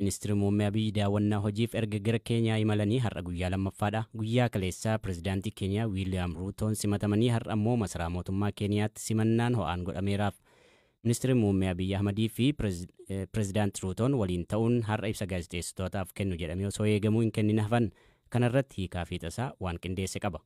Ministeerri Muummee Abiyyi daawwannaa hojiif erga gara Keeniyaa imalanii har'a guyyaa lammaffaadha. Guyyaa kaleessaa pirezidaantii Keeniyaa Wiiliyaam Ruutoon simatamanii har'a immoo masaraa mootummaa Keeniyaatti simannaan ho'aan godhameeraaf. Ministeerri Muummee Abiyyi Ahmadii fi pirezidaanti Ruutoon waliin ta'uun har'a ibsa gaazexeessitootaaf kennu jedhamee osoo eegamuu hin kennin hafan. Kanarratti hiikaa fi tasaa waan qindeesse qaba.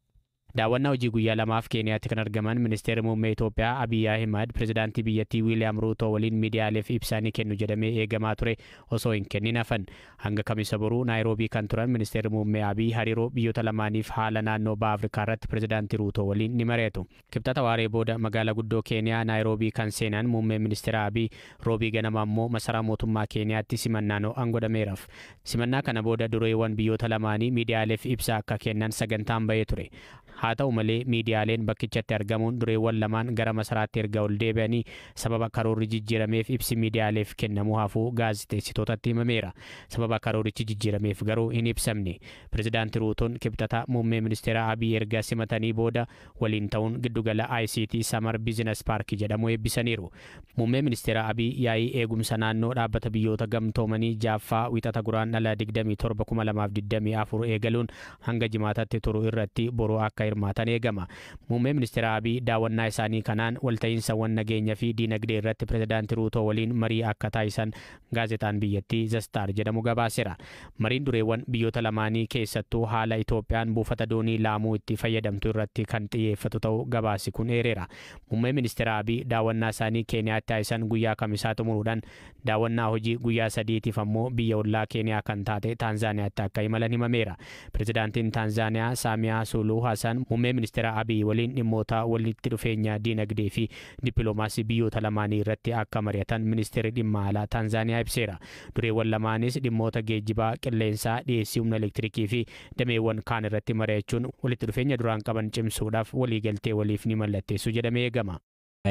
Daawwannaa hojii guyyaa lamaaf Keeniyaatti kan argaman Ministeerri Muummee Itoophiyaa Abiyyi Ahimad pirezidaantii biyyattii Wiiliyaam Ruutoo waliin miidiyaaleef ibsa ni kennu jedhamee eegamaa ture osoo hin kennin hafan. Hanga Kamisa boruu Naayiroobii kan turan Ministeerri Muummee Abiyyi hariiroo biyyoota lamaaniif haala naannoo Baha Afrikaa irratti pirezidaantii Ruutoo waliin ni mari'atu. Kibxata waaree booda magaalaa guddoo Keeniyaa Naayiroobii kan seenan Muummee Ministeera Abiyyi Roobii ganama ammoo masaraa mootummaa Keeniyaatti simannaan ho'aan godhameeraaf. Simannaa kana booda dureewwan biyyoota lamaanii miidiyaaleef ibsa akka kennan sagantaan bahee ture. Haa ta'u malee, miidiyaaleen bakkichatti argamuun dureewwan lamaan gara masaraatti erga ol deebi'anii sababa karoorri jijjiirameef ibsi miidiyaaleef kennamuu hafuu gaazexeessitootatti himameera. Sababa karoorichi jijjiirameef garuu hin ibsamne. Pirezidaanti Ruutoon Kibxata Muummee Ministeera Abiy erga simatanii booda waliin ta'uun giddugala ICT Samar Business Park jedhamu eebbisaniiru. Muummee Ministeera Abiy yaa'ii eegumsa naannoo Dhaabbata Biyyoota Gamtoomanii jaaffaa Wixata Guraandhala 27, 2024 eegaluun hanga Jimaatatti turu irratti boruu akka hirmaatan eegama. Muummee Ministeera Abiy daawwannaa isaanii kanaan walta'iinsawwan nageenya fi diinagdee irratti pirezidaanti Ruutoo waliin marii akka taasisan gaazexaan biyyattii The Star jedhamu gabaaseera. Mariin dureewwan biyyoota lamaanii keessattuu haala Itoophiyaan buufata doonii Laamuu itti fayyadamtu irratti kan xiyyeeffatu ta'uu gabaasi kun eereera. Muummee Ministeera Abiy daawwannaa isaanii Keeniyaatti taasisan guyyaa Kamisaa xumuruudhaan daawwannaa hojii guyyaa 3tiif ammoo biyya ollaa Keeniyaa kan taate Taanzaaniyaatti akka imalan himameera. Pirezidaantiin Taanzaaniyaa Saamiyaa Suluhu Hasan Muummee Ministeera Abiy waliin dhimmoota walitti dhufeenya diinagdee fi dippiloomaasii biyyoota lamaanii irratti akka mari'atan ministeerri dhimma alaa Taanzaaniyaa ibseera. Dureewwan lamaanis dhimmoota geejjibaa, qilleensaa, dhiyeessii humna elektirikii fi dameewwan kaan irratti mari'achuun walitti dhufeenya duraan qaban cimsuudhaaf waliigaltee waliif ni mallatteessu jedhamee eegama.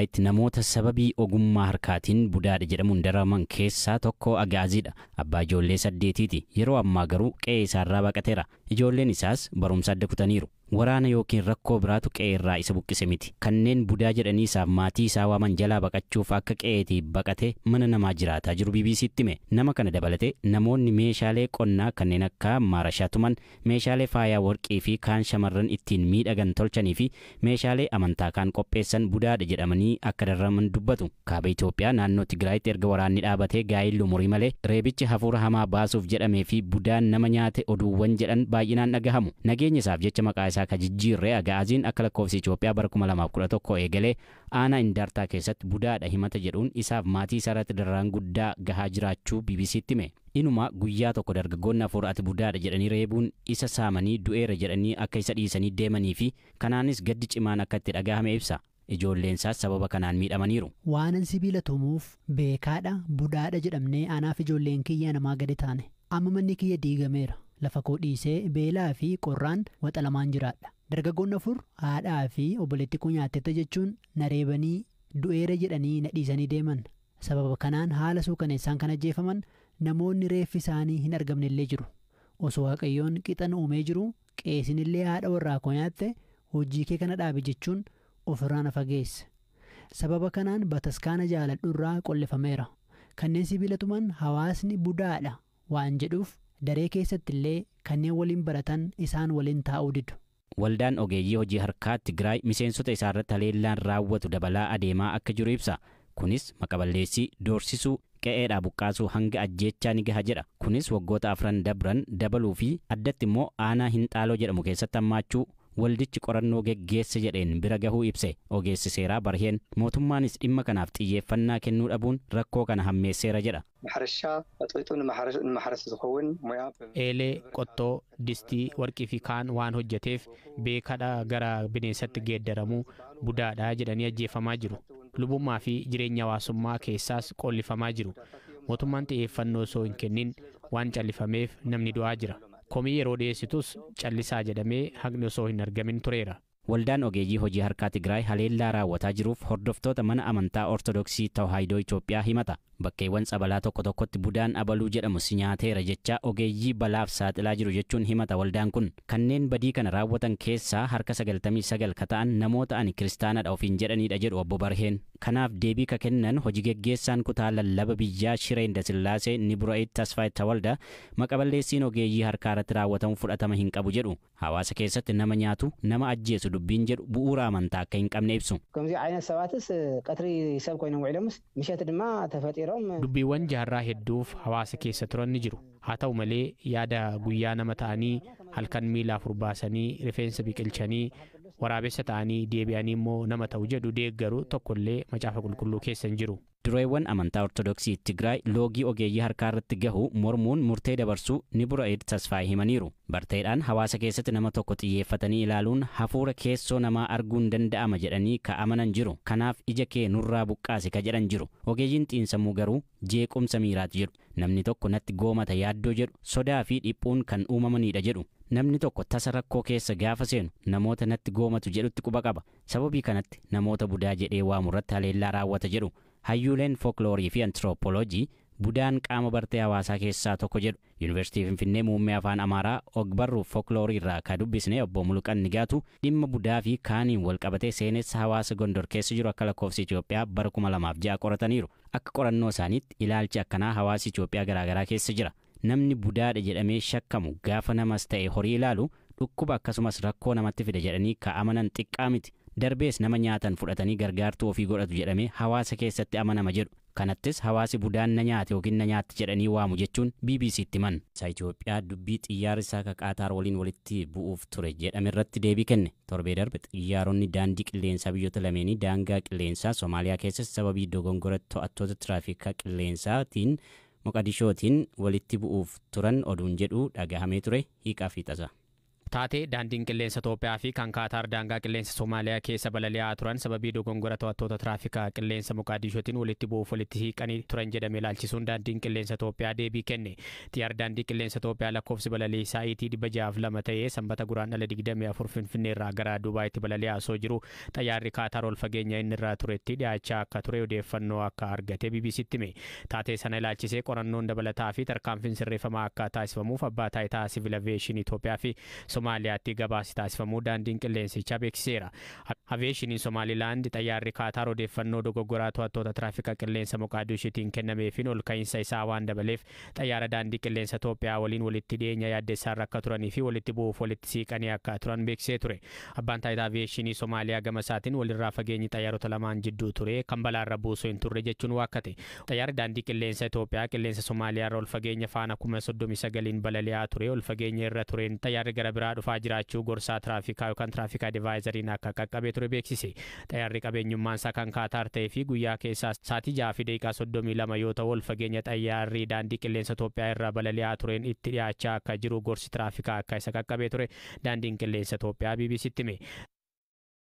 Itti namoota sababii ogummaa harkaatiin budaadha jedhamuun dararaman keessaa tokko Agaaziidha. Abbaa ijoollee saddeetiiti. Yeroo ammaa garuu qe'ee isaarraa baqateera. Ijoolleen isaas barumsa adda kutaniiru. Waraana yookiin rakkoo biraatu qe'ee irraa isa buqqise miti. Kanneen budaa jedhanii isaaf maatii isaa waaman jalaa baqachuuf akka qe'eetii baqatee mana namaa jiraataa jiru BBCtti hime. Nama kana dabalatee namoonni meeshaalee qonnaa kanneen akka maarashaa tuman, meeshaalee faayaa warqii fi kaan shamarran ittiin miidhagan tolchanii fi meeshaalee amantaa kaan qopheessan budaadha jedhamanii akka dararaman dubbatu. Kaaba Itoophiyaa naannoo Tigraayitti erga waraanni dhaabatee gaa'illi umurii malee, reebichi hafuura hamaa baasuuf jedhamee fi budaan nama nyaate oduuwwan jedhan baay'inaan dhagahamu. Nageenya isaaf jecha maqaa isaa ka jijjiirree Aga'aaziin akka lakkoofsa Itoophiyaa bara 2011 eegalee aanaa Indaartaa keessatti budaadha himata jedhuun isaaf maatii isaa irratti dararaan guddaa gahaa jiraachuu BBCtti hime. Inuma guyyaa tokko dargaggoonni afur ati budaadha jedhanii reebuun isa saamanii du'eera jedhanii akka isa dhiisanii deemanii fi kanaanis gaddi cimaan akka itti dhagahame ibsa. Ijoolleen isaas sababa kanaan miidhamaniiru. Waanan sibiila tumuuf beekaadha, budaadha jedhamnee anaaf ijoolleen kiyya namaa gadi taane. Amma manni kiyya diigameera. Lafa koo dhiisee beelaa fi qorraan waxalamaan jiraadha. Dargaggoonni afur haadhaa fi obboleettii koo nyaattetta jechuun na reebanii du'eera jedhanii na dhiisanii deeman. Sababa kanaan haala suukaneessaan kan ajjeefaman namoonni reeffi isaanii hin argamne illee jiru. Osoo Waaqayyoon qixa uumee jiru qeesinillee haadha warraa koo nyaatte, hojii kee kana dhaabe jechuun ofirraa na fageesse. Sababa kanaan bataskaana jaaladhu irraa qollifameera. Kanneen sibiila tuman hawaasni budaadha waan jedhuuf daree keessatti illee kanneen waliin baratan isaan waliin taa'uu didu. Waldaan ogeeyyii hojii harkaa Tigraay miseensota isaa irratti haleellaan raawwatu dabalaa adeemaa akka jiru ibsa. Kunis maqaballeessii, doorsisuu, qe'eedhaa buqqaasuu hanga ajjeechaa ni gaha jedha. Kunis waggoota afran dabran dabaluu fi addatti immoo aanaa Hinxaaloo jedhamu keessatti hammaachuu waldichi qorannoo geggeesse jedheen bira gahuu ibse. Ogeessi seeraa Barheen mootummaanis dhimma kanaaf xiyyeeffannaa kennuu dhabuun rakkoo kana hammeesseera jedha. ማሕረሻ ቀጥቂጡ ንማሕረስ ዝኸውን ሞያ Eelee, qottoo, distii, warqii fi kaan waan hojjeteef beekadha gara bineensatti geeddaramuu, budaadha jedhanii ajjeefamaa jiru. Lubummaa fi jireenya hawaasummaa keessaas qollifamaa jiru. Mootummaan xiyyeeffannoo osoo hin kennin waan callifameef namni du'aa jira. Komii yeroo dhiyeessitus callisaa jedhamee haqni osoo hin argamin tureera. Waldaan ogeeyyii hojii harkaa Tigraay haleellaa raawwataa jiruuf hordoftoota mana amantaa Ortodoksii Tawaahidoo Itoophiyaa himata. Bakkeewwan tsabalaa tokko tokkotti budaan abaluu jedhamu si nyaateera jecha ogeeyyii balaaf saaxilaa jiru jechuun himata waldaan kun. Kanneen badii kana raawwatan keessaa harka 99 ka ta'an namoota ani kiristaanadha ofiin jedhanidha jedhu obbo Barheen. Kanaaf deebii ka kennan hojii geggeessaan kutaa lallaba biyyaa Shiree Indasillaasee Nibura'it Tasfaayit Tawalda maqaballeessiin ogeeyyii harkaa irratti raawwatamu fudhatama hin qabu jedhu. Hawaasa keessatti nama nyaatu, nama ajjeesu dubbiin jedhu bu'uura amantaa akka hin qabne ibsu. ከምዚ ዓይነት ሰባትስ ቀትሪ ሰብ ኮይኖም ውዒሎምስ ምሸት ድማ ተፈጢሮም Dubbiiwwan jaarraa hedduuf hawaasa keessa turan ni jiru. Haa ta'u malee, yaada guyyaa nama ta'anii halkan miila afur baasanii rifeensa biqilchanii waraabessa ta'anii deebi'anii immoo nama ta'u jedhu deeggaru tokkollee Macaafa Qulqulluu keessa hin jiru. Dureewwan amantaa Ortodoksii Tigraay loogii ogeeyyii harkaa irratti gahu mormuun murtee dabarsuu Nibura'id Tasfaayee himaniiru. Barteedhaan hawaasa keessatti nama tokko xiyyeeffatanii ilaaluun hafuura keessoo namaa arguun danda'ama jedhanii ka amanan jiru. Kanaaf ija kee nurraa buqqaase ka jedhan jiru. Ogeeyyiin xiinsammuu garuu jeequmsa miiraati jedhu. Namni tokko natti goomata yaaddoo jedhu sodaa fi dhiphuun kan uumamanidha jedhu. Namni tokko tasa rakkoo keessa gaafa seenu namoota natti goomatu jedhutti quba qaba. Sababii kanatti namoota budaa jedhee waamu irratti haleellaa raawwata jedhu. Hayyuuleen fookloorii fi antiroopooloojii budaan qaama bartee hawaasaa keessaa tokko jedhu. Yuunivarsiitii Finfinnee muummee afaan Amaaraa ogbarruu fookloorii irraa ka dubbisne obbo Muluqan Nigaatu dhimma budaa fi kaaniin wal qabatee seenessa hawaasa Gondor keessa jiru akka lakkoofsa Itoophiyaa bara 2006 qorataniiru. Akka qorannoo isaaniitti ilaalchi akkanaa hawaasa Itoophiyaa garaagaraa keessa jira. Namni budaadha jedhamee shakkamu gaafa namas ta'e horii ilaalu dhukkuba akkasumas rakkoo namatti fida jedhanii ka amanan xiqqaa miti. Darbees nama nyaatan fudhatanii gargaartuu ofii godhatu jedhamee hawaasa keessatti amanama jedhu. Kanattis hawaasi budaan na nyaate yookiin na nyaatti jedhanii waamu jechuun BBCtti himan. Isa Itoophiyaa dubbii xiyyaarri isaa ka Qaataar waliin walitti bu'uuf ture jedhame irratti deebii kenne. Torbee darbe xiyyaaronni daandii qilleensaa biyyoota lameenii daangaa qilleensaa Somaaliyaa keessatti sababii dogongora to'attoota tiraafikaa qilleensaatiin Moqadishootiin walitti bu'uuf turan oduun jedhu dhagahamee ture hiiqaa fi tasa. Taatee daandiin qilleensa Itoophiyaa fi kan Kaataar daangaa qilleensa Somaaliyaa keessa balali'aa turan sababii dogongora to'attoota tiraafikaa qilleensa Moqaadishootiin walitti bu'uuf walitti hiiqanii turan jedhame ilaalchisuun daandiin qilleensa Itoophiyaa deebii kenne. Xiyyaarri daandii qilleensa Itoophiyaa lakkoofsi balalii isaa ET 602 ta'ee Sanbata Guraandhala 24 Finfinnee irraa gara Dubaayitti balali'aa osoo jiru xayyaarri Kaataar ol fageenya inni irraa turetti dhiyaachaa akka ture odeeffannoo akka argate BBCtti hime. Taatee sana ilaalchisee qorannoon dabalataa fi tarkaanfiin sirreeffamaa akka taasifamuuf abbaa taayitaa siviil aviyeeshinii Itoophiyaa fi Somaaliyaatti gabaasi taasifamuu daandiin qilleensichaa beeksiseera. Aviyeeshiniin Somaalilaand xayyaarri Kaataar odeeffannoo dogoggoraa to'attoota tiraafika qilleensa Moqaadishiitiin kennameefiin ol ka'iinsa isaa waan dabaleef xayyaara daandii qilleensa Itoophiyaa waliin walitti dhiyeenya yaaddessaarra akka turanii fi walitti bu'uuf walitti siiqanii akka turan beeksisee ture. Abbaan taayitaa aviyeeshinii Somaaliyaa gama isaatiin walirraa fageenyi xayyaarota lamaan jidduu ture kan balaarra buusuu hin turre jechuun waakkate. Xayyaarri daandii qilleensa Itoophiyaa qilleensa Somaaliyaarra ol fageenya faana 39,000 balali'aa ture. Ol fageenya irra tureen xayyaarri gara biraa dhufaa jiraachuu gorsaa tiraafikaa yookaan tiraafikaa divaayizariin akka qaqqabee ture beeksise. Xayyaarri qabeenyummaan isaa kan Kaataar ta'ee fi guyyaa keessaa sa'aatii 6:32 yoo ta'u ol fageenya xayyaarri daandii qilleensa Itoophiyaa irraa balali'aa tureen itti dhiyaachaa akka jiru gorsi tiraafikaa akka isa qaqqabee ture daandiin qilleensa Itoophiyaa BBCtti hime.